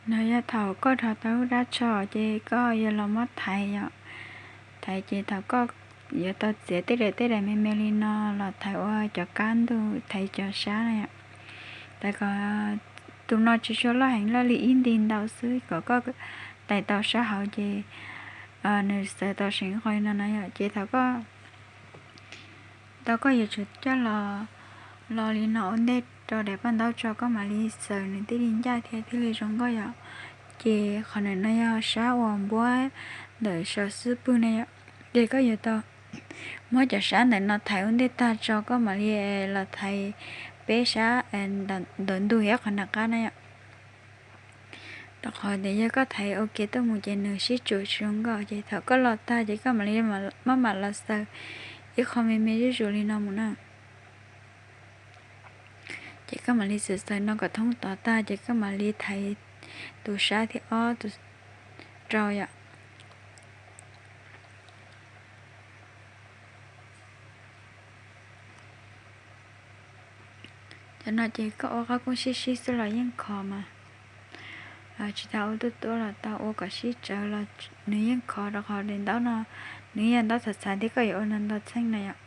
No yog thaum koj rho tau lub dab tsho ces koj yuav los muab thaiv yom. Thaiv ces thaum koj yuav tau txiav tej daim tej daim me me li no los thaiv ua cov kab ntug, thaiv cov sab na yom. Thaiv kom tus no tsis tshua loj heev, loj li ib nti ntau xwb, kom koj tais tau sab hauv ces nws xaws tau seev qhov li no na yom. Ces thaum koj tau, koj yuav tsum coj los, los li no ua ntej rau daim paj ntaub tso, koj mam li xaws nws thiaj li ncaj thiab thiaj li zoo nkauj yom. Ces qhov ntawm no yog sab uas npuab ntawm saum xub pwg na yom. Ces koj yuav tau muab cov sab ntawm no thaiv ua ntej tag tso, koj mam li los thaiv peb sab ntawm ntug thiab qhov nram qab na yom. Rau qhov tias yog koj thaiv ua ke tuaj mus ces nws sib tsuam tsis zoo nkauj, ces thaum koj los tag ces koj mam li maj mam los xaws ib qho me me zuj zus li no mus na. Ces koj mam li xaws xaws no kom thoob tod tag ces koj mam li thaiv tus sab thib ob, tus rau yom. Cov no ces koj ua qab koob sib sib xwb los yeej khov mas, tsis tas ua tuaj tuaj los tau, ua kom sib tsawv los nws yeej khov, rau qhov daim ntaub no nws yog ntaub txhav txhav thiab koj yuav ua nto nto txheej na yom.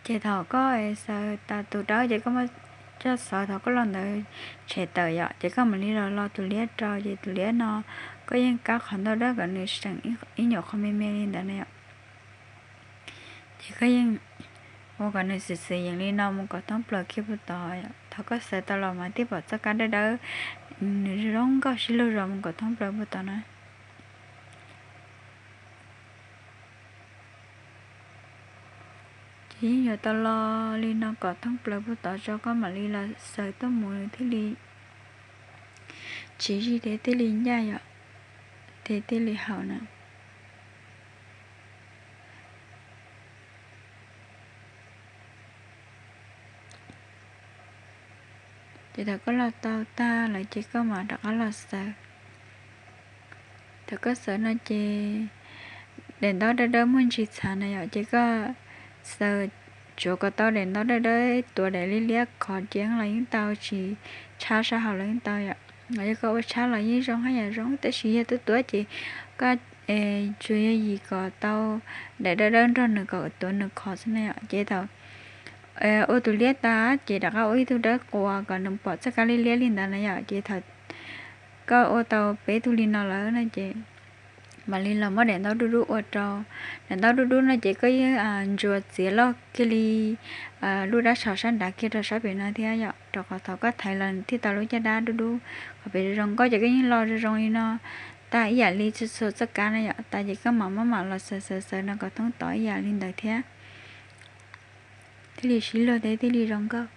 Ces thaum koj xaws tas tus dawb ces koj muab coj xov, thaum koj lo ntawd tshem tawm yom, ces koj mam li los lo tus liab rau, ces tus liab no koj yeej kab qhov ntau dawb kom nws tseem ib nyuam qho me me li ntawd na yom. Ces koj yeej ua kom nws xwm xwm yeem li no mus kom thoob plaws kiag puag tod. Thaum koj xaws tau los mas thiaj pom txoj kab dawb dawb, nws zoo nkauj sib luag zos mus kom thoob plaws puag tod na. Ces yeej yuav tau lo li no kom thoob plaws puag tod tso, koj mam li los xaws tuaj mus nws thiaj li tsis zij thiab thiaj li ncaj yom, thiab thiaj li haum na. Ces thaum koj los tau tag lawm ces koj mam rov qab los xaws. Thaum koj xaws no ces daim ntaub dawb dawb muaj ntsis txhav na yom, ces koj xaws tsuav kom tau daim ntaub dawb dawb tuav daim liab liab khov ceev los yeej tau, tsis tshab sab hauv los yeej tau yom. Yog koj ua tshab los yeej zoo haj yam zoo, tab sis yog tuab tuab ces koj tsuas yog yim kom tau daim dawb dawb nrog nws kom tuav nws khov xwb na yom. Ces thaum ua tus liab tas ces rov qab ua ib tug dawb quas kom nws pom txoj kab liab liab li ntawd na yom. Ces thaum koj ua tau peb tug li no lawm no ces mam li los muab daim ntaub dub dub ua rau. Daim ntaub dub dub no ces koj yeej ntsuas txiav loj kiag li lub dab tsho sab nrad kiag rau sab pem no thiab yom, rau qhov thaum koj thaiv los nws thiaj tau lub caj dab dub dub. Qhov pem zoo zoo nkauj ces koj yeej lo zoo zoo li no tag ib yam li txhua txhua txoj kab na yom. Tas ces koj mam maj mam los xaws xaws xaws no kom thoob tod ib yam li ntawd thiab, thiaj li sib luag thiab thiaj li zoo nkauj.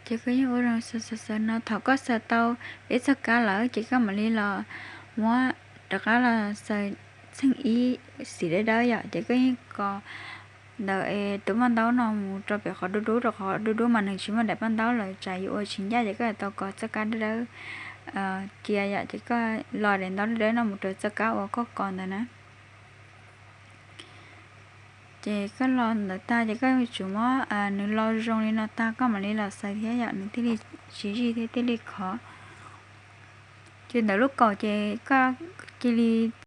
Ces koj yeej ua zoo xaws xaws xaws no, thaum koj xaws tau peb txoj kab lawm ces koj mam li los muab rov qab los xaws txheej ib xim dawb dawb yom. Ces koj yeej kos ntawm tus paj ntaub no mus rau pem qhov dub dub, rau qhov dub dub mas nws tsis muaj daim paj ntaub lawm, tsam yuav ua tsis ncaj ces koj yuav tau kos txoj kab dawb dawb cia yom. Ces koj los daim ntaub dawb dawb no mus rau txoj kab uas koj kos ntawd na. Ces koj los ntawd tag ces koj yuav tsum muab nws lo zoo li no tag koj mam li los xaws thiab yom, nws thiaj li tsis zij thiab thiaj li khov. Ces ntawm lub kaum ces koj cia li